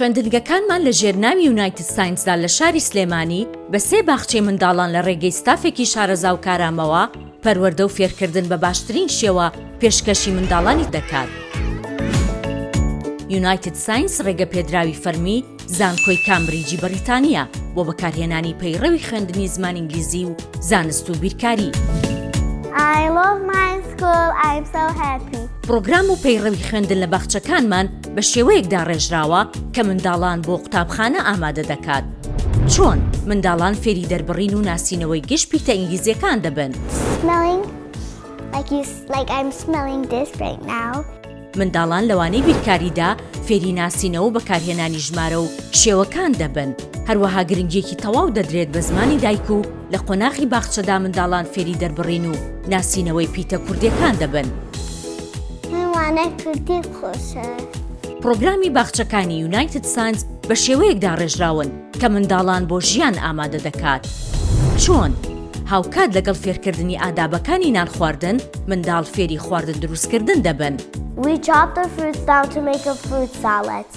خوێندنگەکانمان لە ژێر ناوی یونایتد ساینسدا لە شاری سلێمانی بە سێ باخچەی منداڵان لە ڕێگەی ستافێکی شارەزا و کارامەوە پەروەردە و فێرکردن بە باشترین شێوە پێشکەشی منداڵانی دەکات. یونایتد ساینس ڕێگەپێدراوی فەرمی زانکۆی کامبریجی بەڕیتانییە بۆ بەکارهێنانی پەیڕەوی خوێندنی زمان ئینگلیزی و زانست و بیرکاری. I love my school, I'm so happy. پڕۆگرام و پەیڕەوی خوێندن لە باخچەکانمان بە شێوەیەک داڕێژراوە کە منداڵان بۆ قوتابخانە ئامادە دەکات. چۆن؟ منداڵان فێری دەربڕین و ناسینەوەی گشت پیتە ئینگلیزییەکان دەبن. Smelling like you like I'm smelling this right now. منداڵان لە وانەی بیرکاریدا فێری ناسینەوە و بەکارهێنانی ژمارە و شێوەکان دەبن. هەروەها گرنگییەکی تەواو دەدرێت بە زمانی دایک و لە قۆناغی باخچەدا منداڵان فێری دەربڕین و ناسینەوەی پیتە کوردییەکان دەبن. من وانەی کوردی خۆشە. پڕۆگرامی باخچەکانی یونایتد سانز بە شێوەیەک داڕێژراون کە منداڵان بۆ ژیان ئامادە دەکات. چۆن؟ هاوکات لەگەڵ فێرکردنی ئادابەکانی نانخواردن، منداڵ فێری خواردن دروستکردن دەبن. We chop the fruits down to make a fruit salad.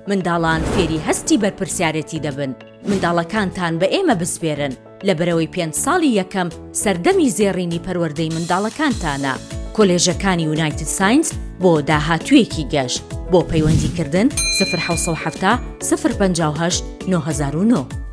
منداڵان فێری هەستی بەرپرسیارێتی دەبن. منداڵەکانتان بە ئێمە بسپێرن، لەبەرئەوەی پێنج ساڵی یەکەم سەردەمی زێڕینی پەروەردەی منداڵەکانتانە. کۆلێژەکانی یونایتد ساینس بۆ داهاتوویەکی گەش. بۆ پەیوەندیکردن، 0770 058 9009.